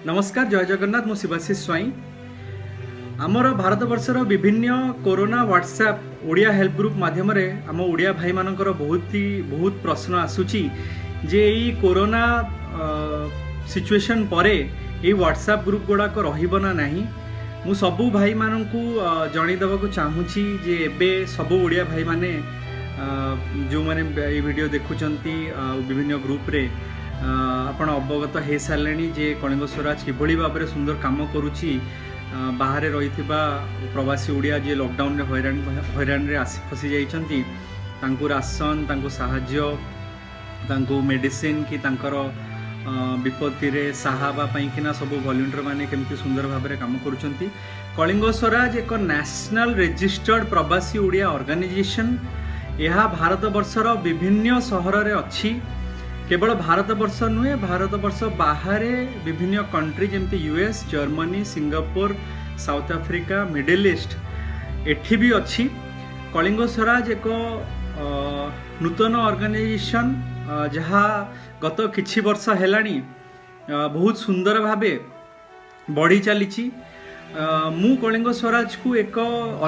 ନମସ୍କାର, ଜୟ ଜଗନ୍ନାଥ। ମୁଁ ଶିବାଶିଷ ସ୍ୱାଇଁ। ଆମର ଭାରତବର୍ଷର ବିଭିନ୍ନ corona WhatsApp Odia help group ମାଧ୍ୟମରେ ଆମ ଓଡ଼ିଆ ଭାଇମାନଙ୍କର ବହୁତ ହି ବହୁତ ପ୍ରଶ୍ନ ଆସୁଛି ଯେ ଏଇ କୋରୋନା ସିଚୁଏସନ୍ ପରେ ଏଇ ହ୍ୱାଟ୍ସଆପ୍ ଗ୍ରୁପ୍ ଗୁଡ଼ାକ ରହିବ ନା ନାହିଁ। ମୁଁ ସବୁ ଭାଇମାନଙ୍କୁ ଜଣେଇ ଦେବାକୁ ଚାହୁଁଛି ଯେ ଏବେ ସବୁ ଓଡ଼ିଆ ଭାଇମାନେ ଯେଉଁମାନେ ଏଇ ଭିଡ଼ିଓ ଦେଖୁଛନ୍ତି ଆଉ ବିଭିନ୍ନ ଗ୍ରୁପ୍ରେ ଆପଣ ଅବଗତ ହେଇସାରିଲେଣି ଯେ କଳିଙ୍ଗ ସ୍ୱରାଜ କିଭଳି ଭାବରେ ସୁନ୍ଦର କାମ କରୁଛି। ବାହାରେ ରହିଥିବା ପ୍ରବାସୀ ଓଡ଼ିଆ ଯିଏ ଲକଡାଉନରେ ହଇରାଣରେ ଆସି ଫସି ଯାଇଛନ୍ତି, ତାଙ୍କୁ ରାସନ, ତାଙ୍କୁ ସାହାଯ୍ୟ, ତାଙ୍କୁ ମେଡ଼ିସିନ କି ତାଙ୍କର ବିପତ୍ତିରେ ସାହା ହେବା ପାଇଁକିନା ସବୁ ଭଲ୍ୟୁଣ୍ଟିୟର ମାନେ କେମିତି ସୁନ୍ଦର ଭାବରେ କାମ କରୁଛନ୍ତି। କଳିଙ୍ଗ ସ୍ୱରାଜ ଏକ ନ୍ୟାସନାଲ ରେଜିଷ୍ଟର୍ଡ ପ୍ରବାସୀ ଓଡ଼ିଆ ଅର୍ଗାନାଇଜେସନ୍। ଏହା ଭାରତବର୍ଷର ବିଭିନ୍ନ ସହରରେ ଅଛି। କେବଳ ଭାରତବର୍ଷ ନୁହେଁ, ଭାରତବର୍ଷ ବାହାରେ ବିଭିନ୍ନ କଣ୍ଟ୍ରି ଯେମିତି US, Germany, Singapore, South Africa, Middle East ଏଠି ବି ଅଛି। କଳିଙ୍ଗ ସ୍ୱରାଜ ଏକ ନୂତନ ଅର୍ଗାନାଇଜେସନ୍, ଯାହା ଗତ କିଛି ବର୍ଷ ହେଲାଣି ବହୁତ ସୁନ୍ଦର ଭାବେ ବଢ଼ି ଚାଲିଛି। ମୁଁ କଳିଙ୍ଗ ସ୍ୱରାଜକୁ ଏକ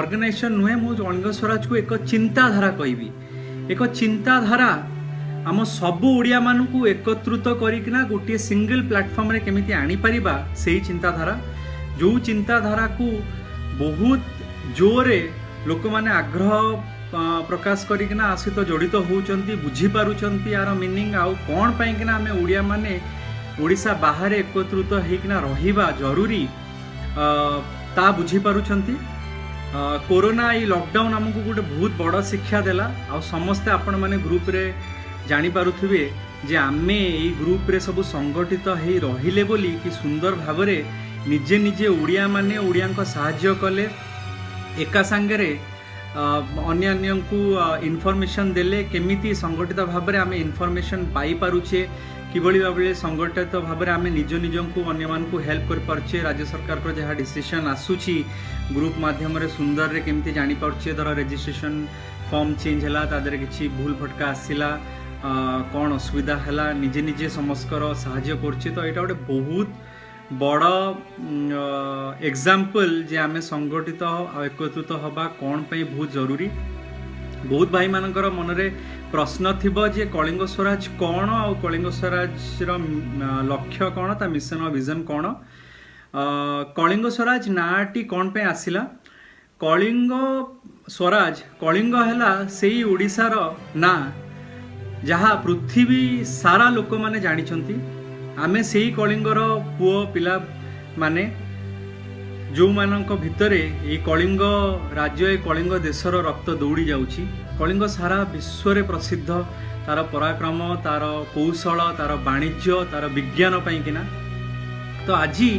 ଅର୍ଗାନାଇଜେସନ୍ ନୁହେଁ, ମୁଁ କଳିଙ୍ଗ ସ୍ୱରାଜକୁ ଏକ ଚିନ୍ତାଧାରା କହିବି। ଏକ ଚିନ୍ତାଧାରା, ଆମ ସବୁ ଓଡ଼ିଆମାନଙ୍କୁ ଏକତ୍ରିତ କରିକିନା ଗୋଟିଏ ସିଙ୍ଗଲ ପ୍ଲାଟଫର୍ମରେ କେମିତି ଆଣିପାରିବା, ସେଇ ଚିନ୍ତାଧାରା, ଯେଉଁ ଚିନ୍ତାଧାରାକୁ ବହୁତ ଜୋରରେ ଲୋକମାନେ ଆଗ୍ରହ ପ୍ରକାଶ କରିକିନା ଆ ସହିତ ଜଡ଼ିତ ହେଉଛନ୍ତି, ବୁଝିପାରୁଛନ୍ତି ୟାର ମିନିଂ ଆଉ କ'ଣ ପାଇଁକିନା ଆମେ ଓଡ଼ିଆମାନେ ଓଡ଼ିଶା ବାହାରେ ଏକତ୍ରିତ ହେଇକିନା ରହିବା ଜରୁରୀ, ତା ବୁଝିପାରୁଛନ୍ତି। କୋରୋନା, ଏଇ ଲକଡାଉନ୍ ଆମକୁ ଗୋଟେ ବହୁତ ବଡ଼ ଶିକ୍ଷା ଦେଲା। ଆଉ ସମସ୍ତେ ଆପଣମାନେ ଗ୍ରୁପରେ ଜାଣିପାରୁଥିବେ ଯେ ଆମେ ଏଇ ଗ୍ରୁପରେ ସବୁ ସଂଗଠିତ ହେଇ ରହିଲେ ବୋଲି କି ସୁନ୍ଦର ଭାବରେ ନିଜେ ନିଜେ ଓଡ଼ିଆମାନେ ଓଡ଼ିଆଙ୍କ ସାହାଯ୍ୟ କଲେ, ଏକା ସାଙ୍ଗରେ ଅନ୍ୟାନ୍ୟଙ୍କୁ ଇନଫର୍ମେସନ୍ ଦେଲେ, କେମିତି ସଂଗଠିତ ଭାବରେ ଆମେ ଇନଫର୍ମେସନ୍ ପାଇପାରୁଛେ, କିଭଳି ଭାବରେ ସଂଗଠିତ ଭାବରେ ଆମେ ନିଜ ନିଜଙ୍କୁ ଅନ୍ୟମାନଙ୍କୁ ହେଲ୍ପ କରିପାରୁଛେ, ରାଜ୍ୟ ସରକାରଙ୍କର ଯାହା ଡିସିସନ୍ ଆସୁଛି ଗ୍ରୁପ୍ ମାଧ୍ୟମରେ ସୁନ୍ଦରରେ କେମିତି ଜାଣିପାରୁଛେ। ଧର ରେଜିଷ୍ଟ୍ରେସନ୍ ଫର୍ମ ଚେଞ୍ଜ ହେଲା, ତା ଦେହରେ କିଛି ଭୁଲ ଭଟକା ଆସିଲା, କ'ଣ ଅସୁବିଧା ହେଲା, ନିଜେ ନିଜେ ସମସ୍ତଙ୍କର ସାହାଯ୍ୟ କରୁଛେ। ତ ଏଇଟା ଗୋଟେ ବହୁତ ବଡ଼ ଏକ୍ଜାମ୍ପଲ୍ ଯେ ଆମେ ସଂଗଠିତ ଆଉ ଏକତ୍ରିତ ହେବା କ'ଣ ପାଇଁ ବହୁତ ଜରୁରୀ। ବହୁତ ଭାଇମାନଙ୍କର ମନରେ ପ୍ରଶ୍ନ ଥିବ ଯେ କଳିଙ୍ଗ ସ୍ୱରାଜ କ'ଣ ଆଉ କଳିଙ୍ଗ ସ୍ୱରାଜର ଲକ୍ଷ୍ୟ କ'ଣ, ତା ମିଶନ ଆଉ ଭିଜନ କ'ଣ। କଳିଙ୍ଗ ସ୍ୱରାଜ ନାଁଟି କ'ଣ ପାଇଁ ଆସିଲା? କଳିଙ୍ଗ ସ୍ୱରାଜ, କଳିଙ୍ଗ ହେଲା ସେଇ ଓଡ଼ିଶାର ନାଁ ଯାହା ପୃଥିବୀ ସାରା ଲୋକମାନେ ଜାଣିଛନ୍ତି। ଆମେ ସେଇ କଳିଙ୍ଗର ପୁଅ ପିଲା ମାନେ, ଯେଉଁମାନଙ୍କ ଭିତରେ ଏଇ କଳିଙ୍ଗ ରାଜ୍ୟ, ଏ କଳିଙ୍ଗ ଦେଶର ରକ୍ତ ଦୌଡ଼ି ଯାଉଛି। କଳିଙ୍ଗ ସାରା ବିଶ୍ୱରେ ପ୍ରସିଦ୍ଧ ତାର ପରାକ୍ରମ, ତାର କୌଶଳ, ତାର ବାଣିଜ୍ୟ, ତାର ବିଜ୍ଞାନ ପାଇଁକିନା। ତ ଆଜି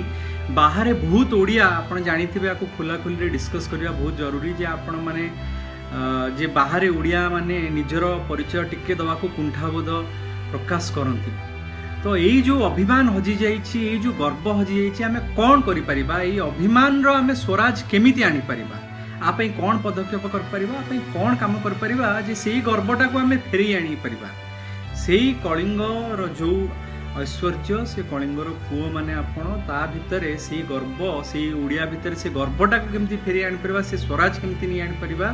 ବାହାରେ ବହୁତ ଓଡ଼ିଆ, ଆପଣ ଜାଣିଥିବେ, ଆକୁ ଖୋଲାଖୋଲିରେ ଡିସ୍କସ୍ କରିବା ବହୁତ ଜରୁରୀ ଯେ ଆପଣମାନେ ଯେ ବାହାରେ ଓଡ଼ିଆମାନେ ନିଜର ପରିଚୟ ଟିକେ ଦେବାକୁ କୁଣ୍ଠାବୋଧ ପ୍ରକାଶ କରନ୍ତି। ତ ଏଇ ଯେଉଁ ଅଭିମାନ ହଜିଯାଇଛି, ଏଇ ଯେଉଁ ଗର୍ବ ହଜିଯାଇଛି, ଆମେ କ'ଣ କରିପାରିବା? ଏଇ ଅଭିମାନର ଆମେ ସ୍ୱରାଜ କେମିତି ଆଣିପାରିବା? ଆ ପାଇଁ କ'ଣ ପଦକ୍ଷେପ କରିପାରିବା? ଆ ପାଇଁ କ'ଣ କାମ କରିପାରିବା ଯେ ସେଇ ଗର୍ବଟାକୁ ଆମେ ଫେରେଇ ଆଣିପାରିବା? ସେଇ କଳିଙ୍ଗର ଯେଉଁ ଐଶ୍ୱର୍ଯ୍ୟ, ସେ କଳିଙ୍ଗର ପୁଅମାନେ ଆପଣ, ତା ଭିତରେ ସେଇ ଗର୍ବ, ସେଇ ଓଡ଼ିଆ ଭିତରେ ସେ ଗର୍ବଟାକୁ କେମିତି ଫେରେଇ ଆଣିପାରିବା, ସେ ସ୍ୱରାଜ କେମିତି ନେଇ ଆଣିପାରିବା?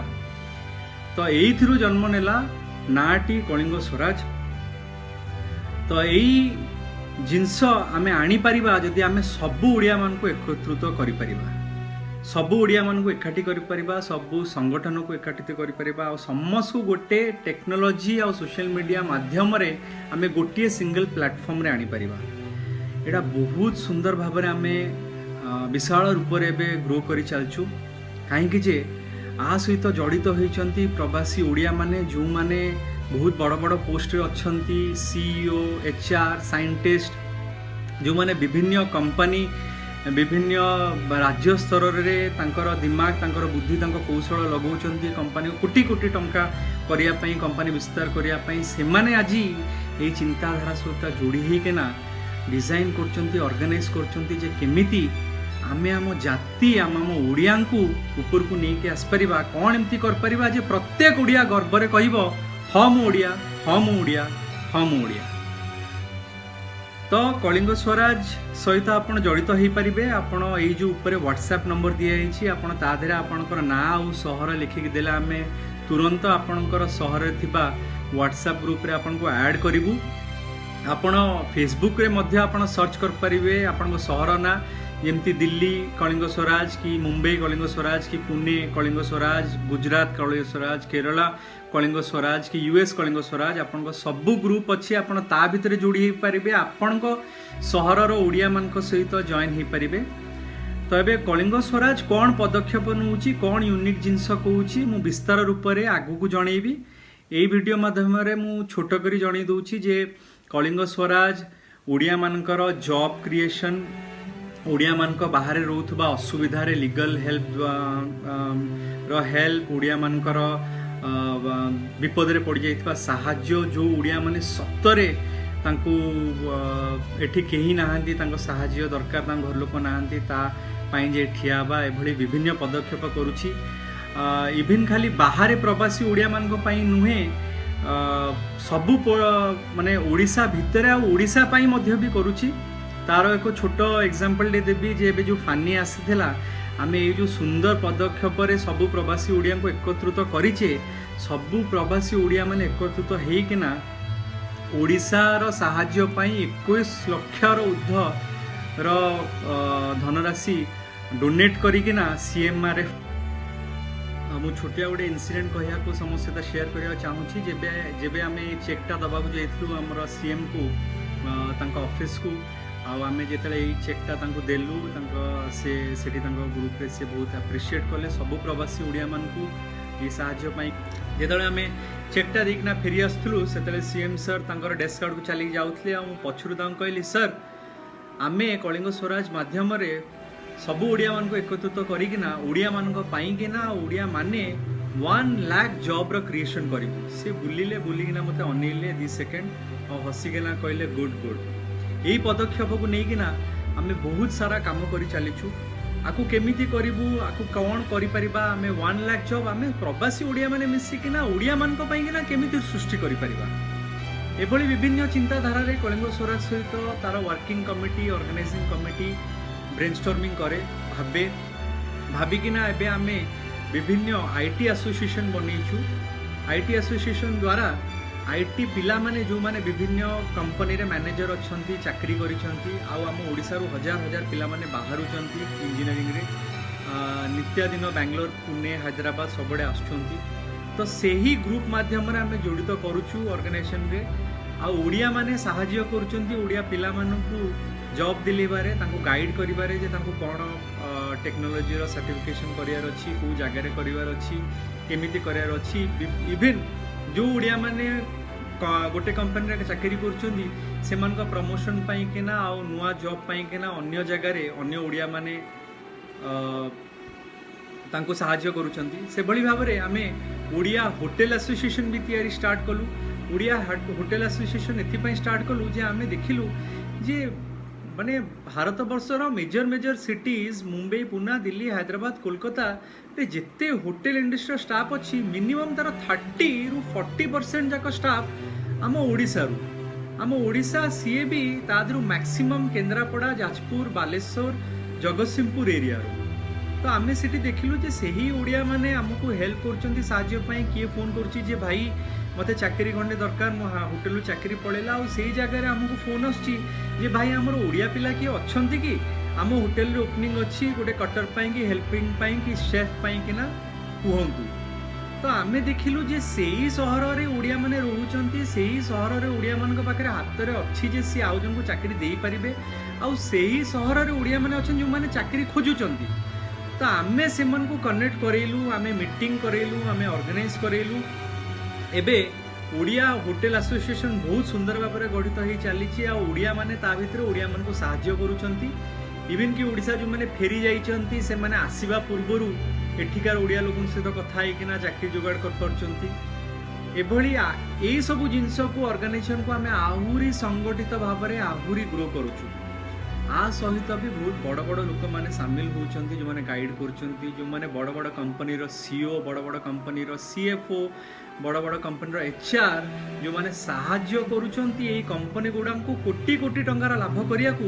ତ ଏଇଥିରୁ ଜନ୍ମ ନେଲା ନାଁଟି କଳିଙ୍ଗ ସ୍ୱରାଜ। ତ ଏଇ ଜିନିଷ ଆମେ ଆଣିପାରିବା ଯଦି ଆମେ ସବୁ ଓଡ଼ିଆମାନଙ୍କୁ ଏକତ୍ରିତ କରିପାରିବା, ସବୁ ଓଡ଼ିଆମାନଙ୍କୁ ଏକାଠି କରିପାରିବା, ସବୁ ସଂଗଠନକୁ ଏକାଠିତ କରିପାରିବା ଆଉ ସମସ୍ତଙ୍କୁ ଗୋଟେ ଟେକ୍ନୋଲୋଜି ଆଉ ସୋସିଆଲ ମିଡ଼ିଆ ମାଧ୍ୟମରେ ଆମେ ଗୋଟିଏ ସିଙ୍ଗଲ ପ୍ଲାଟଫର୍ମରେ ଆଣିପାରିବା। ଏଇଟା ବହୁତ ସୁନ୍ଦର ଭାବରେ ଆମେ ବିଶାଳ ରୂପରେ ଏବେ ଗ୍ରୋ କରି ଚାଲିଛୁ। କାହିଁକି ଯେ ଆ ସହିତ ଜଡ଼ିତ ହୋଇଛନ୍ତି ପ୍ରବାସୀ ଓଡ଼ିଆମାନେ, ଯେଉଁମାନେ ବହୁତ ବଡ଼ ବଡ଼ ପୋଷ୍ଟରେ ଅଛନ୍ତି, ସିଇଓ, ଏଚ୍ ଆର୍, ସାଇଣ୍ଟିଷ୍ଟ, ଯେଉଁମାନେ ବିଭିନ୍ନ କମ୍ପାନୀ, ବିଭିନ୍ନ ରାଜ୍ୟ ସ୍ତରରେ ତାଙ୍କର ଦିମାଗ, ତାଙ୍କର ବୁଦ୍ଧି, ତାଙ୍କ କୌଶଳ ଲଗାଉଛନ୍ତି କମ୍ପାନୀକୁ କୋଟି କୋଟି ଟଙ୍କା କରିବା ପାଇଁ, କମ୍ପାନୀ ବିସ୍ତାର କରିବା ପାଇଁ। ସେମାନେ ଆଜି ଏଇ ଚିନ୍ତାଧାରା ସହିତ ଯୋଡ଼ି ହେଇକିନା ଡିଜାଇନ୍ କରୁଛନ୍ତି, ଅର୍ଗାନାଇଜ୍ କରୁଛନ୍ତି ଯେ କେମିତି ଆମେ ଆମ ଜାତି, ଆମ ଓଡ଼ିଆଙ୍କୁ ଉପରକୁ ନେଇକି ଆସିପାରିବା, କ'ଣ ଏମିତି କରିପାରିବା ଯେ ପ୍ରତ୍ୟେକ ଓଡ଼ିଆ ଗର୍ବରେ କହିବ, "ହଁ, ମୁଁ ଓଡ଼ିଆ। ହଁ, ମୁଁ ଓଡ଼ିଆ। ହଁ, ମୁଁ ଓଡ଼ିଆ।" ତ ତ କଳିଙ୍ଗ ସ୍ୱରାଜ ସହିତ ଆପଣ ଜଡ଼ିତ ହେଇପାରିବେ। ଆପଣ ଏଇ ଯେଉଁ ଉପରେ ହ୍ୱାଟ୍ସଆପ୍ ନମ୍ବର ଦିଆଯାଇଛି, ଆପଣ ତା ଦେହରେ ଆପଣଙ୍କର ନାଁ ଆଉ ସହର ଲେଖିକି ଦେଲେ ଆମେ ତୁରନ୍ତ ଆପଣଙ୍କର ସହରରେ ଥିବା ହ୍ୱାଟ୍ସଆପ୍ ଗ୍ରୁପ୍ରେ ଆପଣଙ୍କୁ ଆଡ଼୍ କରିବୁ। ଆପଣ ଫେସବୁକ୍ରେ ମଧ୍ୟ ଆପଣ ସର୍ଚ୍ଚ କରିପାରିବେ ଆପଣଙ୍କ ସହର ନାଁ, ଯେମିତି ଦିଲ୍ଲୀ କଳିଙ୍ଗ ସ୍ୱରାଜ କି ମୁମ୍ବାଇ କଳିଙ୍ଗ ସ୍ୱରାଜ କି ପୁନେ କଳିଙ୍ଗ ସ୍ୱରାଜ, ଗୁଜରାଟ କଳିଙ୍ଗ ସ୍ୱରାଜ, କେରଳ କଳିଙ୍ଗ ସ୍ୱରାଜ କି ୟୁଏସ୍ କଳିଙ୍ଗ ସ୍ୱରାଜ। ଆପଣଙ୍କ ସବୁ ଗ୍ରୁପ୍ ଅଛି, ଆପଣ ତା ଭିତରେ ଯୋଡ଼ି ହେଇପାରିବେ, ଆପଣଙ୍କ ସହରର ଓଡ଼ିଆମାନଙ୍କ ସହିତ ଜଏନ୍ ହେଇପାରିବେ। ତ ଏବେ କଳିଙ୍ଗ ସ୍ୱରାଜ କ'ଣ ପଦକ୍ଷେପ ନେଉଛି, କ'ଣ ୟୁନିକ୍ ଜିନିଷ କହୁଛି, ମୁଁ ବିସ୍ତାର ରୂପରେ ଆଗକୁ ଜଣେଇବି। ଏଇ ଭିଡ଼ିଓ ମାଧ୍ୟମରେ ମୁଁ ଛୋଟ କରି ଜଣେଇ ଦେଉଛି ଯେ କଳିଙ୍ଗ ସ୍ୱରାଜ ଓଡ଼ିଆମାନଙ୍କର ଜବ୍ କ୍ରିଏସନ୍, ଓଡ଼ିଆମାନଙ୍କ ବାହାରେ ରହୁଥିବା ଅସୁବିଧାରେ ଲିଗାଲ ହେଲ୍ପ ର ହେଲ୍ପ, ଓଡ଼ିଆମାନଙ୍କର ବିପଦରେ ପଡ଼ିଯାଇଥିବା ସାହାଯ୍ୟ, ଯେଉଁ ଓଡ଼ିଆମାନେ ସତରେ ତାଙ୍କୁ ଏଠି କେହି ନାହାନ୍ତି, ତାଙ୍କ ସାହାଯ୍ୟ ଦରକାର, ତାଙ୍କ ଘର ଲୋକ ନାହାନ୍ତି, ତା ପାଇଁ ଯେ ଠିଆ ହେବା, ଏଭଳି ବିଭିନ୍ନ ପଦକ୍ଷେପ କରୁଛି। ଇଭିନ୍ ଖାଲି ବାହାରେ ପ୍ରବାସୀ ଓଡ଼ିଆମାନଙ୍କ ପାଇଁ ନୁହେଁ, ସବୁ ମାନେ ଓଡ଼ିଶା ଭିତରେ ଆଉ ଓଡ଼ିଶା ପାଇଁ ମଧ୍ୟ ବି କରୁଛି। ତାର ଏକ ଛୋଟ ଏକ୍ଜାମ୍ପଲ୍ଟେ ଦେବି ଯେ ଏବେ ଯେଉଁ ଫାନି ଆସିଥିଲା, ଆମେ ଏଇ ଯେଉଁ ସୁନ୍ଦର ପଦକ୍ଷେପରେ ସବୁ ପ୍ରବାସୀ ଓଡ଼ିଆଙ୍କୁ ଏକତ୍ରିତ କରିଛେ। ସବୁ ପ୍ରବାସୀ ଓଡ଼ିଆମାନେ ଏକତ୍ରିତ ହେଇକିନା ଓଡ଼ିଶାର ସାହାଯ୍ୟ ପାଇଁ 21 ଲକ୍ଷର ଉର୍ଦ୍ଧ୍ୱର ଧନରାଶି ଡୋନେଟ୍ କରିକିନା ସିଏମ୍ଆର୍ଏଫ୍। ମୁଁ ଛୋଟିଆ ଗୋଟେ ଇନସିଡେଣ୍ଟ କହିବାକୁ ସମସ୍ତ ସହିତ ସେୟାର କରିବାକୁ ଚାହୁଁଛି। ଯେବେ ଯେବେ ଆମେ ଏଇ ଚେକ୍ଟା ଦେବାକୁ ଯାଇଥିଲୁ ଆମର ସିଏମ୍କୁ, ତାଙ୍କ ଅଫିସକୁ, ଆଉ ଆମେ ଯେତେବେଳେ ଏଇ ଚେକ୍ଟା ତାଙ୍କୁ ଦେଲୁ, ତାଙ୍କ ସେ ସେଠି ତାଙ୍କ ଗ୍ରୁପରେ ସେ ବହୁତ ଆପ୍ରିସିଏଟ୍ କଲେ ସବୁ ପ୍ରବାସୀ ଓଡ଼ିଆମାନଙ୍କୁ ଏଇ ସାହାଯ୍ୟ ପାଇଁ। ଯେତେବେଳେ ଆମେ ଚେକ୍ଟା ଦେଇକିନା ଫେରି ଆସୁଥିଲୁ, ସେତେବେଳେ ସିଏମ୍ ସାର୍ ତାଙ୍କର ଡେସ୍କ ଆଡ଼କୁ ଚାଲିକି ଯାଉଥିଲେ ଆଉ ମୁଁ ପଛରୁ ତାଙ୍କୁ କହିଲି, "ସାର୍, ଆମେ କଳିଙ୍ଗ ସ୍ୱରାଜ ମାଧ୍ୟମରେ ସବୁ ଓଡ଼ିଆମାନଙ୍କୁ ଏକତ୍ରିତ କରିକିନା ଓଡ଼ିଆମାନଙ୍କ ପାଇଁକିନା ଓଡ଼ିଆମାନେ 1 ଲାଖ୍ ଜବ୍ର କ୍ରିଏସନ୍ କରିବୁ।" ସେ ବୁଲିଲେ, ବୁଲିକିନା ମୋତେ ଅନେଇଲେ 2 ସେକେଣ୍ଡ ଆଉ ହସିକିନା କହିଲେ, "ଗୁଡ୍, ଗୁଡ୍।" ଏଇ ପଦକ୍ଷେପକୁ ନେଇକିନା ଆମେ ବହୁତ ସାରା କାମ କରି ଚାଲିଛୁ। ଆକୁ କେମିତି କରିବୁ, ଆକୁ କ'ଣ କରିପାରିବା ଆମେ, 1 ଲାଖ୍ ଜବ୍ ଆମେ ପ୍ରବାସୀ ଓଡ଼ିଆମାନେ ମିଶିକିନା ଓଡ଼ିଆମାନଙ୍କ ପାଇଁକିନା କେମିତି ସୃଷ୍ଟି କରିପାରିବା, ଏଭଳି ବିଭିନ୍ନ ଚିନ୍ତାଧାରାରେ କଳିଙ୍ଗ ସ୍ୱରାଜ ସହିତ ତାର working committee, organising committee brainstorming କରେ, ଭାବେ। ଭାବିକିନା ଏବେ ଆମେ ବିଭିନ୍ନ IT association ବନେଇଛୁ। IT association ଦ୍ୱାରା IT ପିଲାମାନେ, ଯେଉଁମାନେ ବିଭିନ୍ନ କମ୍ପାନୀରେ ମ୍ୟାନେଜର ଅଛନ୍ତି, ଚାକିରି କରିଛନ୍ତି, ଆଉ ଆମ ଓଡ଼ିଶାରୁ ହଜାର ହଜାର ପିଲାମାନେ ବାହାରୁଛନ୍ତି ଇଞ୍ଜିନିୟରିଂରେ, ନିତ୍ୟାଦିନ ବାଙ୍ଗାଲୋର, ପୁନେ, ହାଇଦ୍ରାବାଦ ସବୁଆଡ଼େ ଆସୁଛନ୍ତି। ତ ସେହି ଗ୍ରୁପ୍ ମାଧ୍ୟମରେ ଆମେ ଜଡ଼ିତ କରୁଛୁ ଅର୍ଗାନାଇଜେସନରେ ଆଉ ଓଡ଼ିଆମାନେ ସାହାଯ୍ୟ କରୁଛନ୍ତି ଓଡ଼ିଆ ପିଲାମାନଙ୍କୁ ଜବ୍ ଦିଲେଇବାରେ, ତାଙ୍କୁ ଗାଇଡ଼ କରିବାରେ ଯେ ତାଙ୍କୁ କ'ଣ ଟେକ୍ନୋଲୋଜିର ସାର୍ଟିଫିକେସନ୍ କରିବାର ଅଛି, କେଉଁ ଜାଗାରେ କରିବାର ଅଛି, କେମିତି କରିବାର ଅଛି। ଇଭିନ୍ ଯେଉଁ ଓଡ଼ିଆମାନେ ଗୋଟେ କମ୍ପାନୀରେ ଚାକିରି କରୁଛନ୍ତି, ସେମାନଙ୍କ ପ୍ରମୋସନ୍ ପାଇଁକିନା ଆଉ ନୂଆ ଜବ୍ ପାଇଁକିନା ଅନ୍ୟ ଜାଗାରେ ଅନ୍ୟ ଓଡ଼ିଆମାନେ ତାଙ୍କୁ ସାହାଯ୍ୟ କରୁଛନ୍ତି। ସେଭଳି ଭାବରେ ଆମେ ଓଡ଼ିଆ ହୋଟେଲ ଆସୋସିଏସନ୍ ବି ତିଆରି ଷ୍ଟାର୍ଟ କଲୁ। ଓଡ଼ିଆ ହୋଟେଲ ଆସୋସିଏସନ୍ ଏଥିପାଇଁ ଷ୍ଟାର୍ଟ କଲୁ ଯେ ଆମେ ଦେଖିଲୁ ଯେ ମାନେ ଭାରତବର୍ଷର ମେଜର ମେଜର ସିଟିଜ୍ ମୁମ୍ବାଇ, ପୁନା, ଦିଲ୍ଲୀ, ହାଇଦ୍ରାବାଦ, କୋଲକାତାରେ ଯେତେ ହୋଟେଲ ଇଣ୍ଡଷ୍ଟ୍ରିର ଷ୍ଟାଫ୍ ଅଛି, ମିନିମମ୍ ତାର 30ରୁ 40% ଯାକ ଷ୍ଟାଫ୍ ଆମ ଓଡ଼ିଶାରୁ। ଆମ ଓଡ଼ିଶା, ସିଏ ବି ତା ଦେହରୁ ମ୍ୟାକ୍ସିମମ୍ କେନ୍ଦ୍ରାପଡ଼ା, ଯାଜପୁର, ବାଲେଶ୍ୱର, ଜଗତସିଂହପୁର ଏରିଆରୁ। ତ ଆମେ ସେଠି ଦେଖିଲୁ ଯେ ସେହି ଓଡ଼ିଆମାନେ ଆମକୁ ହେଲ୍ପ କରୁଛନ୍ତି ସାହାଯ୍ୟ ପାଇଁ। କିଏ ଫୋନ୍ କରୁଛି ଯେ ଭାଇ, ମୋତେ ଚାକିରି ଖଣ୍ଡେ ଦରକାର, ମୋ ହୋଟେଲରୁ ଚାକିରି ପଳେଇଲା। ଆଉ ସେଇ ଜାଗାରେ ଆମକୁ ଫୋନ୍ ଆସୁଛି ଯେ ଭାଇ, ଆମର ଓଡ଼ିଆ ପିଲା କିଏ ଅଛନ୍ତି କି? ଆମ ହୋଟେଲରେ ଓପନିଂ ଅଛି ଗୋଟେ କଟର ପାଇଁ କି ହେଲ୍ପିଂ ପାଇଁ କି ସେଫ୍ ପାଇଁ କି ନା କୁହନ୍ତୁ। ତ ଆମେ ଦେଖିଲୁ ଯେ ସେଇ ସହରରେ ଓଡ଼ିଆମାନେ ରହୁଛନ୍ତି, ସେଇ ସହରରେ ଓଡ଼ିଆମାନଙ୍କ ପାଖରେ ହାତରେ ଅଛି ଯେ ସିଏ ଆଉ ଜଣଙ୍କୁ ଚାକିରି ଦେଇପାରିବେ, ଆଉ ସେଇ ସହରରେ ଓଡ଼ିଆମାନେ ଅଛନ୍ତି ଯେଉଁମାନେ ଚାକିରି ଖୋଜୁଛନ୍ତି। ତ ଆମେ ସେମାନଙ୍କୁ କନେକ୍ଟ କରେଇଲୁ, ଆମେ ମିଟିଂ କରେଇଲୁ, ଆମେ ଅର୍ଗାନାଇଜ କରେଇଲୁ। ଏବେ ଓଡ଼ିଆ ହୋଟେଲ ଆସୋସିଏସନ୍ ବହୁତ ସୁନ୍ଦର ଭାବରେ ଗଠିତ ହେଇ ଚାଲିଛି ଆଉ ଓଡ଼ିଆମାନେ ତା ଭିତରେ ଓଡ଼ିଆମାନଙ୍କୁ ସାହାଯ୍ୟ କରୁଛନ୍ତି। ଇଭିନ୍ କି ଓଡ଼ିଶା ଯେଉଁମାନେ ଫେରି ଯାଇଛନ୍ତି, ସେମାନେ ଆସିବା ପୂର୍ବରୁ ଏଠିକାର ଓଡ଼ିଆ ଲୋକଙ୍କ ସହିତ କଥା ହେଇକିନା ଚାକିରି ଯୋଗାଡ଼ କରିପାରୁଛନ୍ତି। ଏଭଳି ଏଇସବୁ ଜିନିଷକୁ, ଅର୍ଗାନାଇଜେସନକୁ ଆମେ ଆହୁରି ସଂଗଠିତ ଭାବରେ ଆହୁରି ଗ୍ରୋ କରୁଛୁ। ଆ ସହିତ ବି ବହୁତ ବଡ଼ ବଡ଼ ଲୋକମାନେ ସାମିଲ ହେଉଛନ୍ତି, ଯେଉଁମାନେ ଗାଇଡ଼ କରୁଛନ୍ତି, ଯେଉଁମାନେ ବଡ଼ ବଡ଼ କମ୍ପାନୀର ସିଇଓ, ବଡ଼ ବଡ଼ କମ୍ପାନୀର ସିଏଫ୍ଓ, ବଡ଼ ବଡ଼ କମ୍ପାନୀର ଏଚ୍ଆର୍, ଯେଉଁମାନେ ସାହାଯ୍ୟ କରୁଛନ୍ତି ଏଇ କମ୍ପାନୀ ଗୁଡ଼ାଙ୍କୁ କୋଟି କୋଟି ଟଙ୍କାର ଲାଭ କରିବାକୁ,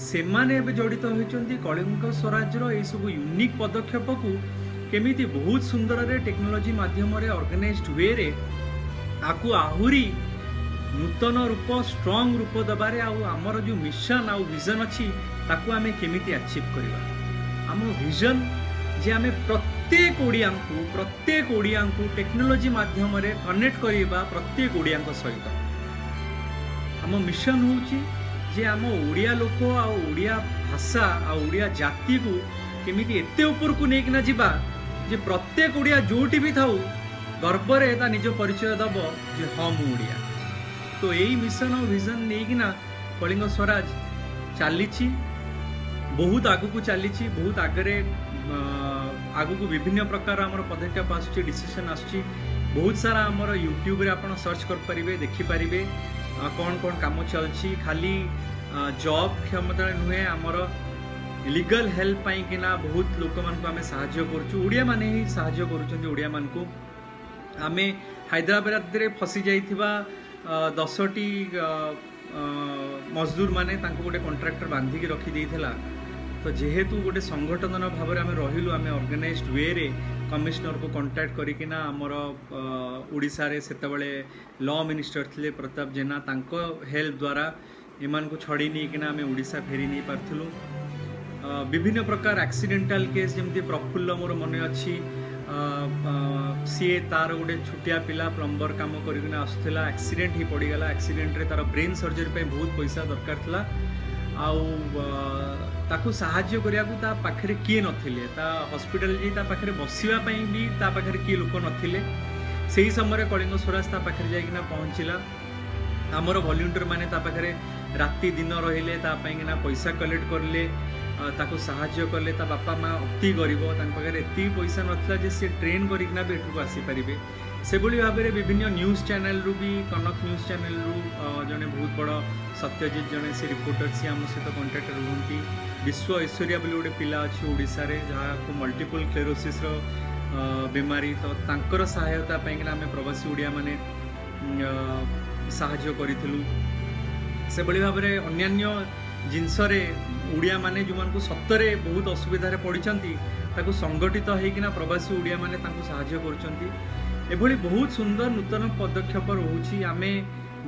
ସେମାନେ ଏବେ ଜଡ଼ିତ ହୋଇଛନ୍ତି କଳିଙ୍ଗ ସ୍ୱରାଜର ଏଇସବୁ ୟୁନିକ୍ ପଦକ୍ଷେପକୁ କେମିତି ବହୁତ ସୁନ୍ଦରରେ ଟେକ୍ନୋଲୋଜି ମାଧ୍ୟମରେ ଅର୍ଗାନାଇଜଡ ୱେରେ ଆକୁ ଆହୁରି ନୂତନ ରୂପ, ଷ୍ଟ୍ରଙ୍ଗ ରୂପ ଦେବାରେ, ଆଉ ଆମର ଯେଉଁ ମିଶନ ଆଉ ଭିଜନ ଅଛି, ତାକୁ ଆମେ କେମିତି ଆଚିଭ୍ କରିବା। ଆମ ଭିଜନ ଯେ ଆମେ ପ୍ରତ୍ୟେକ ଓଡ଼ିଆଙ୍କୁ ଟେକ୍ନୋଲୋଜି ମାଧ୍ୟମରେ କନେକ୍ଟ କରିବା ପ୍ରତ୍ୟେକ ଓଡ଼ିଆଙ୍କ ସହିତ। ଆମ ମିଶନ ହେଉଛି ଯେ ଆମ ଓଡ଼ିଆ ଲୋକ ଆଉ ଓଡ଼ିଆ ଭାଷା ଆଉ ଓଡ଼ିଆ ଜାତିକୁ କେମିତି ଏତେ ଉପରକୁ ନେଇକିନା ଯିବା ଯେ ପ୍ରତ୍ୟେକ ଓଡ଼ିଆ ଯେଉଁଠି ବି ଥାଉ, ଗର୍ବରେ ତା ନିଜ ପରିଚୟ ଦେବ ଯେ ହଁ, ମୁଁ ଓଡ଼ିଆ। ତ ଏଇ ମିଶନ ଆଉ ଭିଜନ ନେଇକିନା କଳିଙ୍ଗ ସ୍ୱରାଜ ଚାଲିଛି, ବହୁତ ଆଗକୁ ଚାଲିଛି, ବହୁତ ଆଗରେ। ଆଗକୁ ବିଭିନ୍ନ ପ୍ରକାର ଆମର ପଦକ୍ଷେପ ଆସୁଛି, ଡିସିସନ୍ ଆସୁଛି। ବହୁତ ସାରା ଆମର ୟୁଟ୍ୟୁବରେ ଆପଣ ସର୍ଚ୍ଚ କରିପାରିବେ, ଦେଖିପାରିବେ କ'ଣ କ'ଣ କାମ ଚାଲିଛି। ଖାଲି ଜବ୍ କ୍ଷମତା ନୁହେଁ, ଆମର ଲିଗାଲ ହେଲ୍ପ ପାଇଁକିନା ବହୁତ ଲୋକମାନଙ୍କୁ ଆମେ ସାହାଯ୍ୟ କରୁଛୁ। ଓଡ଼ିଆମାନେ ହିଁ ସାହାଯ୍ୟ କରୁଛନ୍ତି ଓଡ଼ିଆମାନଙ୍କୁ। ଆମେ ହାଇଦ୍ରାବାଦରେ ଫସି ଯାଇଥିବା 10ଟି ମଜଦୁର ମାନେ, ତାଙ୍କୁ ଗୋଟେ କଣ୍ଟ୍ରାକ୍ଟର ବାନ୍ଧିକି ରଖିଦେଇଥିଲା। ତ ଯେହେତୁ ଗୋଟେ ସଂଗଠନ ଭାବରେ ଆମେ ରହିଲୁ, ଆମେ ଅର୍ଗାନାଇଜଡ ୱେରେ କମିଶନରକୁ କଣ୍ଟାକ୍ଟ କରିକିନା, ଆମର ଓଡ଼ିଶାରେ ସେତେବେଳେ ଲ ମିନିଷ୍ଟର ଥିଲେ ପ୍ରତାପ ଜେନା, ତାଙ୍କ ହେଲ୍ପ ଦ୍ୱାରା ଏମାନଙ୍କୁ ଛଡ଼େଇ ନେଇକିନା ଆମେ ଓଡ଼ିଶା ଫେରି ନେଇ ପାରିଥିଲୁ। ବିଭିନ୍ନ ପ୍ରକାର ଆକ୍ସିଡେଣ୍ଟାଲ କେସ୍, ଯେମିତି ପ୍ରଫୁଲ୍ଲ, ମୋର ମନେ ଅଛି, ଅ, ଅ, ସିଏ ତାର ଗୋଟେ ଛୋଟିଆ ପିଲା, ପ୍ଲମ୍ବର କାମ କରିକିନା ଆସୁଥିଲା, ଆକ୍ସିଡେଣ୍ଟ ହେଇ ପଡ଼ିଗଲା। ଆକ୍ସିଡେଣ୍ଟରେ ତାର ବ୍ରେନ୍ ସର୍ଜରୀ ପାଇଁ ବହୁତ ପଇସା ଦରକାର ଥିଲା ଆଉ ତାକୁ ସାହାଯ୍ୟ କରିବାକୁ ତା ପାଖରେ କିଏ ନଥିଲେ। ତା ହସ୍ପିଟାଲ ଯାଇ ତା ପାଖରେ ବସିବା ପାଇଁ ବି ତା ପାଖରେ କିଏ ଲୋକ ନଥିଲେ। ସେହି ସମୟରେ କଳିଙ୍ଗ ସ୍ୱରାଜ ତା ପାଖରେ ଯାଇକିନା ପହଞ୍ଚିଲା। ଆମର ଭଲ୍ୟୁଣ୍ଟିୟର ମାନେ ତା ପାଖରେ ରାତି ଦିନ ରହିଲେ, ତା ପାଇଁକିନା ପଇସା କଲେକ୍ଟ କଲେ, ତାକୁ ସାହାଯ୍ୟ କଲେ। ତା ବାପା ମା ଅତି ଗରିବ, ତାଙ୍କ ପାଖରେ ଏତିକି ପଇସା ନଥିଲା ଯେ ସେ ଟ୍ରେନ୍ କରିକିନା ବି ଏଠାକୁ ଆସିପାରିବେ। ସେଭଳି ଭାବରେ ବିଭିନ୍ନ ନ୍ୟୁଜ୍ ଚ୍ୟାନେଲରୁ ବି, କନକ ନ୍ୟୁଜ୍ ଚ୍ୟାନେଲରୁ ଜଣେ ବହୁତ ବଡ଼ ସତ୍ୟଜିତ ଜଣେ ସେ ରିପୋର୍ଟର, ସିଏ ଆମ ସହିତ କଣ୍ଟାକ୍ଟରେ ରୁହନ୍ତି। ବିଶ୍ୱ ଐଶ୍ୱର୍ଯ୍ୟା ବୋଲି ଗୋଟେ ପିଲା ଅଛି ଓଡ଼ିଶାରେ, ଯାହାକୁ ମଲ୍ଟିପୁଲ୍ ସ୍କ୍ଲେରୋସିସ୍ର ବେମାରୀ, ତ ତାଙ୍କର ସହାୟତା ପାଇଁକିନା ଆମେ ପ୍ରବାସୀ ଓଡ଼ିଆମାନେ ସାହାଯ୍ୟ କରିଥିଲୁ। ସେଭଳି ଭାବରେ ଅନ୍ୟାନ୍ୟ ଜିନିଷରେ ଓଡ଼ିଆମାନେ ଯେଉଁମାନଙ୍କୁ ସତରେ ବହୁତ ଅସୁବିଧାରେ ପଡ଼ିଛନ୍ତି, ତାକୁ ସଂଗଠିତ ହେଇକିନା ପ୍ରବାସୀ ଓଡ଼ିଆମାନେ ତାଙ୍କୁ ସାହାଯ୍ୟ କରୁଛନ୍ତି। ଏଭଳି ବହୁତ ସୁନ୍ଦର ନୂତନ ପଦକ୍ଷେପ ରହୁଛି। ଆମେ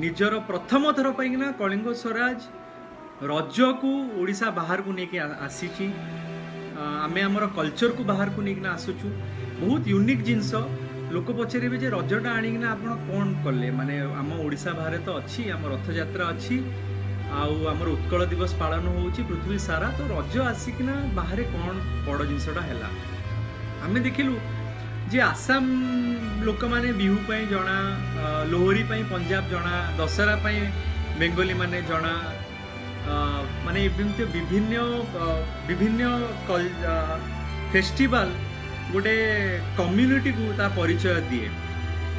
ନିଜର ପ୍ରଥମ ଥର ପାଇଁକିନା କଳିଙ୍ଗ ସ୍ୱରାଜ ରଜକୁ ଓଡ଼ିଶା ବାହାରକୁ ନେଇକି ଆସିଛି। ଆମେ ଆମର କଲଚରକୁ ବାହାରକୁ ନେଇକିନା ଆସୁଛୁ। ବହୁତ ୟୁନିକ୍ ଜିନିଷ। ଲୋକ ପଚାରିବେ ଯେ ରଜଟା ଆଣିକିନା ଆପଣ କ'ଣ କଲେ? ମାନେ ଆମ ଓଡ଼ିଶା ବାହାରେ ତ ଅଛି, ଆମ ରଥଯାତ୍ରା ଅଛି ଆଉ ଆମର ଉତ୍କଳ ଦିବସ ପାଳନ ହେଉଛି ପୃଥିବୀ ସାରା, ତ ରଜ ଆସିକିନା ବାହାରେ କ'ଣ ବଡ଼ ଜିନିଷଟା ହେଲା? ଆମେ ଦେଖିଲୁ ଯେ ଆସାମ ଲୋକମାନେ ବିହୁ ପାଇଁ ଜଣା, ଲୋହରୀ ପାଇଁ ପଞ୍ଜାବ ଜଣା, ଦଶହରା ପାଇଁ ବେଙ୍ଗଲୀ ମାନେ ଜଣା, ମାନେ ଏମିତି ବିଭିନ୍ନ ଫେଷ୍ଟିଭାଲ ଗୋଟେ କମ୍ୟୁନିଟିକୁ ତା ପରିଚୟ ଦିଏ।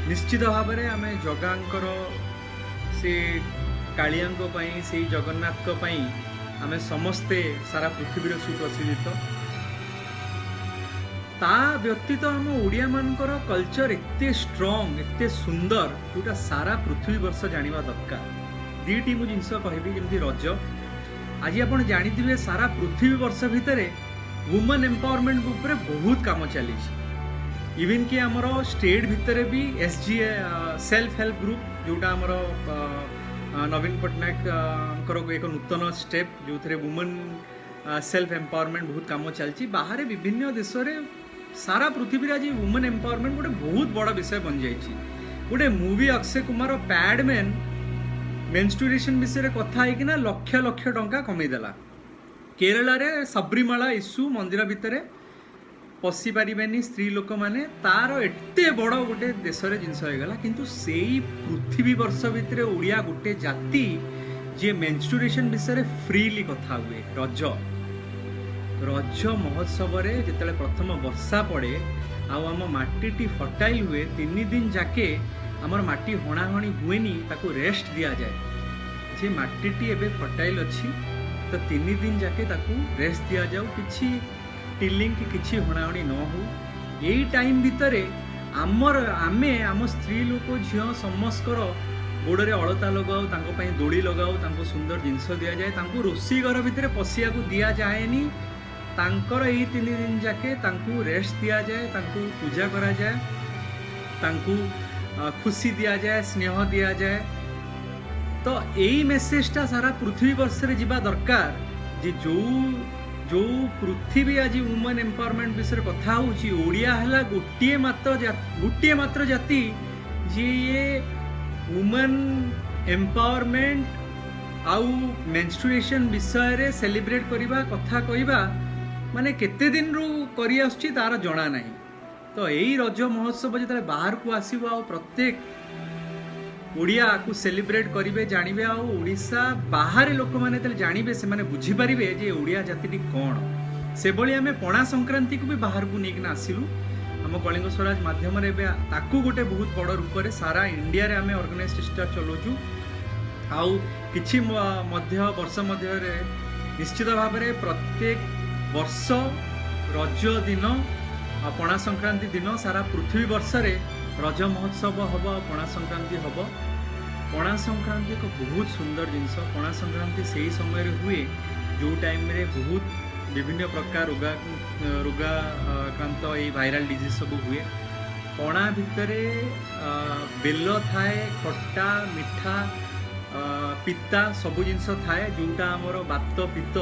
ନିଶ୍ଚିତ ଭାବରେ ଆମେ ଜଗାଙ୍କର, ସେ କାଳିଆଙ୍କ ପାଇଁ, ସେଇ ଜଗନ୍ନାଥଙ୍କ ପାଇଁ ଆମେ ସମସ୍ତେ ସାରା ପୃଥିବୀରେ ସୁପ୍ରସିଦ୍ଧିତ। ତା ବ୍ୟତୀତ ଆମ ଓଡ଼ିଆମାନଙ୍କର କଲଚର ଏତେ ଷ୍ଟ୍ରଙ୍ଗ, ଏତେ ସୁନ୍ଦର, ଯୋଉଟା ସାରା ପୃଥିବୀ ବର୍ଷ ଜାଣିବା ଦରକାର। ଦୁଇଟି ମୁଁ ଜିନିଷ କହିବି, ଯେମିତି ରଜ। ଆଜି ଆପଣ ଜାଣିଥିବେ, ସାରା ପୃଥିବୀ ବର୍ଷ ଭିତରେ ୱୁମନ୍ ଏମ୍ପାୱାରମେଣ୍ଟ ଉପରେ ବହୁତ କାମ ଚାଲିଛି। ଇଭିନ୍ କି ଆମର ଷ୍ଟେଟ୍ ଭିତରେ ବି ଏସଜି ସେଲ୍ଫ ହେଲ୍ପ ଗ୍ରୁପ୍, ଯୋଉଟା ଆମର ନବୀନ ପଟ୍ଟନାୟକଙ୍କର ଏକ ନୂତନ ଷ୍ଟେପ୍, ଯୋଉଥିରେ ୱୁମନ୍ ସେଲ୍ଫ ଏମ୍ପାୱାରମେଣ୍ଟ ବହୁତ କାମ ଚାଲିଛି। ବାହାରେ ବିଭିନ୍ନ ଦେଶରେ, ସାରା ପୃଥିବୀରେ ଆଜି ୱୁମନ୍ ଏମ୍ପାୱାରମେଣ୍ଟ ଗୋଟେ ବହୁତ ବଡ଼ ବିଷୟ ବନିଯାଇଛି। ଗୋଟେ ମୁଭି ଅକ୍ଷୟ କୁମାର ପ୍ୟାଡମ୍ୟାନ୍ ମେନ୍ଷ୍ଟ୍ରୁଏସନ୍ ବିଷୟରେ କଥା ହେଇକିନା ଲକ୍ଷ ଲକ୍ଷ ଟଙ୍କା କମେଇଦେଲା। କେରଳାରେ ସବରିମାଳା ଇସ୍ୟୁ, ମନ୍ଦିର ଭିତରେ ପଶି ପାରିବେନି ସ୍ତ୍ରୀ ଲୋକମାନେ, ତାର ଏତେ ବଡ଼ ଗୋଟେ ଦେଶରେ ଜିନିଷ ହେଇଗଲା। କିନ୍ତୁ ସେଇ ପୃଥିବୀ ବର୍ଷ ଭିତରେ ଓଡ଼ିଆ ଗୋଟେ ଜାତି ଯିଏ ମେନ୍ଷ୍ଟ୍ରୁଏସନ୍ ବିଷୟରେ ଫ୍ରିଲି କଥା ହୁଏ। ରଜ ମହୋତ୍ସବରେ ଯେତେବେଳେ ପ୍ରଥମ ବର୍ଷା ପଡ଼େ ଆଉ ଆମ ମାଟିଟି ଫର୍ଟାଇଲ୍ ହୁଏ, 3 ଦିନ ଯାକେ ଆମର ମାଟି ହଣାହଣି ହୁଏନି, ତାକୁ ରେଷ୍ଟ ଦିଆଯାଏ ଯେ ମାଟିଟି ଏବେ ଫର୍ଟାଇଲ୍ ଅଛି। ତ 3 ଦିନ ଯାକେ ତାକୁ ରେଷ୍ଟ ଦିଆଯାଉ, କିଛି ଟିଲିଂ କି କିଛି ହଣାହଣି ନ ହଉ। ଏଇ ଟାଇମ୍ ଭିତରେ ଆମର, ଆମେ ଆମ ସ୍ତ୍ରୀ ଲୋକ, ଝିଅ ସମସ୍ତଙ୍କର ଗୋଡ଼ରେ ଅଳତା ଲଗାଉ, ତାଙ୍କ ପାଇଁ ଦୋଳି ଲଗାଉ, ତାଙ୍କୁ ସୁନ୍ଦର ଜିନିଷ ଦିଆଯାଏ। ତାଙ୍କୁ ରୋଷେଇ ଘର ଭିତରେ ପଶିବାକୁ ଦିଆଯାଏନି। ତାଙ୍କର ଏଇ 3 ଦିନ ଯାକେ ତାଙ୍କୁ ରେଷ୍ଟ ଦିଆଯାଏ, ତାଙ୍କୁ ପୂଜା କରାଯାଏ, ତାଙ୍କୁ ଖୁସି ଦିଆଯାଏ, ସ୍ନେହ ଦିଆଯାଏ। ତ ଏଇ ମେସେଜଟା ସାରା ପୃଥିବୀ ବର୍ଷରେ ଯିବା ଦରକାର ଯେ ଯୋଉ ଯୋଉ ପୃଥିବୀ ଆଜି ଓମେନ୍ ଏମ୍ପାୱାରମେଣ୍ଟ ବିଷୟରେ କଥା ହେଉଛି, ଓଡ଼ିଆ ହେଲା ଗୋଟିଏ ମାତ୍ର ଜାତି ଯିଏ ଓମେନ୍ ଏମ୍ପାୱାରମେଣ୍ଟ ଆଉ ମେନ୍ଷ୍ଟ୍ରୁଏସନ୍ ବିଷୟରେ ସେଲିବ୍ରେଟ୍ କରିବା, କଥା କହିବା, ମାନେ କେତେ ଦିନରୁ କରି ଆସୁଛି ତାର ଜଣା ନାହିଁ। ତ ଏଇ ରଜ ମହୋତ୍ସବ ଯେତେବେଳେ ବାହାରକୁ ଆସିବ ଆଉ ପ୍ରତ୍ୟେକ ଓଡ଼ିଆକୁ ସେଲିବ୍ରେଟ୍ କରିବେ, ଜାଣିବେ, ଆଉ ଓଡ଼ିଶା ବାହାରେ ଲୋକମାନେ ଯେତେବେଳେ ଜାଣିବେ, ସେମାନେ ବୁଝିପାରିବେ ଯେ ଓଡ଼ିଆ ଜାତିଟି କ'ଣ। ସେଭଳି ଆମେ ପଣା ସଂକ୍ରାନ୍ତିକୁ ବି ବାହାରକୁ ନେଇକିନା ଆସିଲୁ ଆମ କଳିଙ୍ଗ ସ୍ୱରାଜ ମାଧ୍ୟମରେ। ଏବେ ତାକୁ ଗୋଟେ ବହୁତ ବଡ଼ ରୂପରେ ସାରା ଇଣ୍ଡିଆରେ ଆମେ ଅର୍ଗାନାଇଜ ଚେଷ୍ଟା ଚଲାଉଛୁ। ଆଉ କିଛି ମଧ୍ୟ ବର୍ଷ ମଧ୍ୟରେ ନିଶ୍ଚିତ ଭାବରେ ପ୍ରତ୍ୟେକ ବର୍ଷ ରଜ ଦିନ ଆଉ ପଣା ସଂକ୍ରାନ୍ତି ଦିନ ସାରା ପୃଥିବୀ ବର୍ଷରେ ରଜ ମହୋତ୍ସବ ହେବ ଆଉ ପଣା ସଂକ୍ରାନ୍ତି ହେବ। ପଣା ସଂକ୍ରାନ୍ତି ଏକ ବହୁତ ସୁନ୍ଦର ଜିନିଷ। ପଣା ସଂକ୍ରାନ୍ତି ସେଇ ସମୟରେ ହୁଏ ଯେଉଁ ଟାଇମ୍ରେ ବହୁତ ବିଭିନ୍ନ ପ୍ରକାର ରୋଗାକ୍ରାନ୍ତ, ଏଇ ଭାଇରାଲ ଡିଜିଜ୍ ସବୁ ହୁଏ। ପଣା ଭିତରେ ବେଲ ଥାଏ, ଖଟା, ମିଠା, ପିତା ସବୁ ଜିନିଷ ଥାଏ, ଯେଉଁଟା ଆମର ବାତ, ପିତ୍ତ,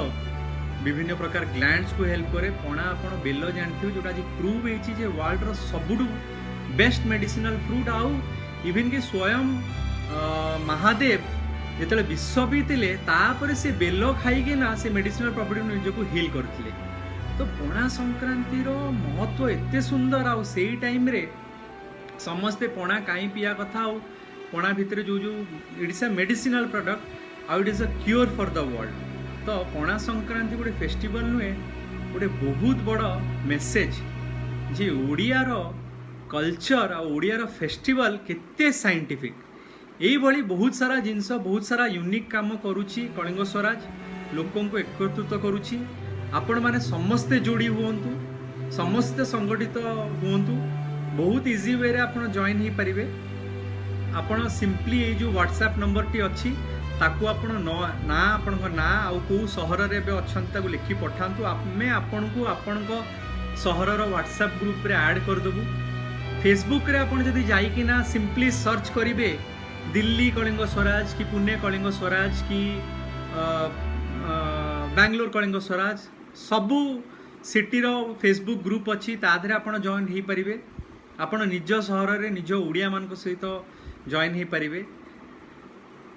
ବିଭିନ୍ନ ପ୍ରକାର ଗ୍ଲାଣ୍ଡସକୁ ହେଲ୍ପ କରେ। ପଣା ଆପଣ ବେଲ ଜାଣିଥିବେ, ଯେଉଁଟା ଆଜି ପ୍ରୁଭ୍ ହେଇଛି ଯେ ୱାର୍ଲଡର ସବୁଠୁ ବେଷ୍ଟ ମେଡିସିନାଲ ଫ୍ରୁଟ୍। ଆଉ ଇଭିନ୍ କି ସ୍ୱୟଂ ମହାଦେବ ଯେତେବେଳେ ବିଷ ପିଇଥିଲେ, ତାପରେ ସେ ବେଲ ଖାଇକିନା ସେ ମେଡିସିନାଲ ପ୍ରପର୍ଟି ନିଜକୁ ହିଲ୍ କରିଥିଲେ। ତ ପଣା ସଂକ୍ରାନ୍ତିର ମହତ୍ଵ ଏତେ ସୁନ୍ଦର। ଆଉ ସେଇ ଟାଇମ୍ରେ ସମସ୍ତେ ପଣା କାହିଁ ପିଇବା କଥା, ଆଉ ପଣା ଭିତରେ ଯେଉଁ ଯେଉଁ it's a medicinal product ଆଉ it is a cure for the world। ତ ପଣା ସଂକ୍ରାନ୍ତି ଗୋଟେ ଫେଷ୍ଟିଭାଲ ନୁହେଁ, ଗୋଟେ ବହୁତ ବଡ଼ ମେସେଜ ଯେ ଓଡ଼ିଆର କଲଚର ଆଉ ଓଡ଼ିଆର ଫେଷ୍ଟିଭାଲ କେତେ ସାଇଣ୍ଟିଫିକ୍। ଏଇଭଳି ବହୁତ ସାରା ଜିନିଷ, ବହୁତ ସାରା ୟୁନିକ୍ କାମ କରୁଛି କଳିଙ୍ଗ ସ୍ୱରାଜ, ଲୋକଙ୍କୁ ଏକତ୍ରିତ କରୁଛି। ଆପଣମାନେ ସମସ୍ତେ ଯୋଡ଼ି ହୁଅନ୍ତୁ, ସମସ୍ତେ ସଂଗଠିତ ହୁଅନ୍ତୁ। ବହୁତ ଇଜି ୱେରେ ଆପଣ ଜଏନ୍ ହେଇପାରିବେ। ଆପଣ ସିମ୍ପଲି ଏଇ ଯେଉଁ ହ୍ୱାଟ୍ସଆପ୍ ନମ୍ବରଟି ଅଛି, ତାକୁ ଆପଣ ନ ନାଁ, ଆପଣଙ୍କ ନାଁ ଆଉ କେଉଁ ସହରରେ ଏବେ ଅଛନ୍ତି ତାକୁ ଲେଖି ପଠାନ୍ତୁ। ଆମେ ଆପଣଙ୍କୁ ଆପଣଙ୍କ ସହରର ହ୍ୱାଟ୍ସଆପ୍ ଗ୍ରୁପରେ ଆଡ଼୍ କରିଦେବୁ। ଫେସବୁକରେ ଆପଣ ଯଦି ଯାଇକିନା ସିମ୍ପଲି ସର୍ଚ୍ଚ କରିବେ ଦିଲ୍ଲୀ କଳିଙ୍ଗ ସ୍ୱରାଜ କି ପୁନେ କଳିଙ୍ଗ ସ୍ୱରାଜ କି ବାଙ୍ଗାଲୋର କଳିଙ୍ଗ ସ୍ୱରାଜ, ସବୁ ସିଟିର ଫେସବୁକ୍ ଗ୍ରୁପ୍ ଅଛି, ତା ଦେହରେ ଆପଣ ଜଏନ୍ ହେଇପାରିବେ। ଆପଣ ନିଜ ସହରରେ ନିଜ ଓଡ଼ିଆମାନଙ୍କ ସହିତ ଜଏନ୍ ହେଇପାରିବେ।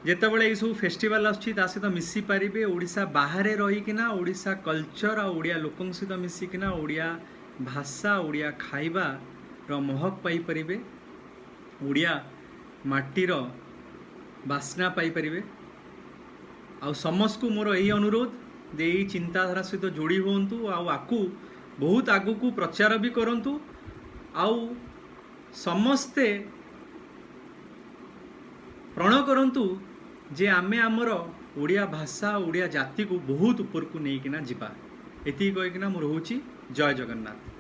ଯେତେବେଳେ ଏଇସବୁ ଫେଷ୍ଟିଭାଲ ଆସୁଛି, ତା ସହିତ ମିଶି ପାରିବେ। ଓଡ଼ିଶା ବାହାରେ ରହିକିନା ଓଡ଼ିଶା କଲଚର ଆଉ ଓଡ଼ିଆ ଲୋକଙ୍କ ସହିତ ମିଶିକିନା ଓଡ଼ିଆ ଭାଷା, ଓଡ଼ିଆ ଖାଇବାର ମହକ ପାଇପାରିବେ, ଓଡ଼ିଆ ମାଟିର ବାସ୍ନା ପାଇପାରିବେ। ଆଉ ସମସ୍ତଙ୍କୁ ମୋର ଏଇ ଅନୁରୋଧ ଯେ ଏଇ ଚିନ୍ତାଧାରା ସହିତ ଯୋଡ଼ି ହୁଅନ୍ତୁ ଆଉ ଆକୁ ବହୁତ ଆଗକୁ ପ୍ରଚାର ବି କରନ୍ତୁ। ଆଉ ସମସ୍ତେ ପ୍ରଣ କରନ୍ତୁ ଯେ ଆମେ ଆମର ଓଡ଼ିଆ ଭାଷା, ଓଡ଼ିଆ ଜାତିକୁ ବହୁତ ଉପରକୁ ନେଇକିନା ଯିବା। ଏତିକି କହିକିନା ମୁଁ ରହୁଛି। ଜୟ ଜଗନ୍ନାଥ।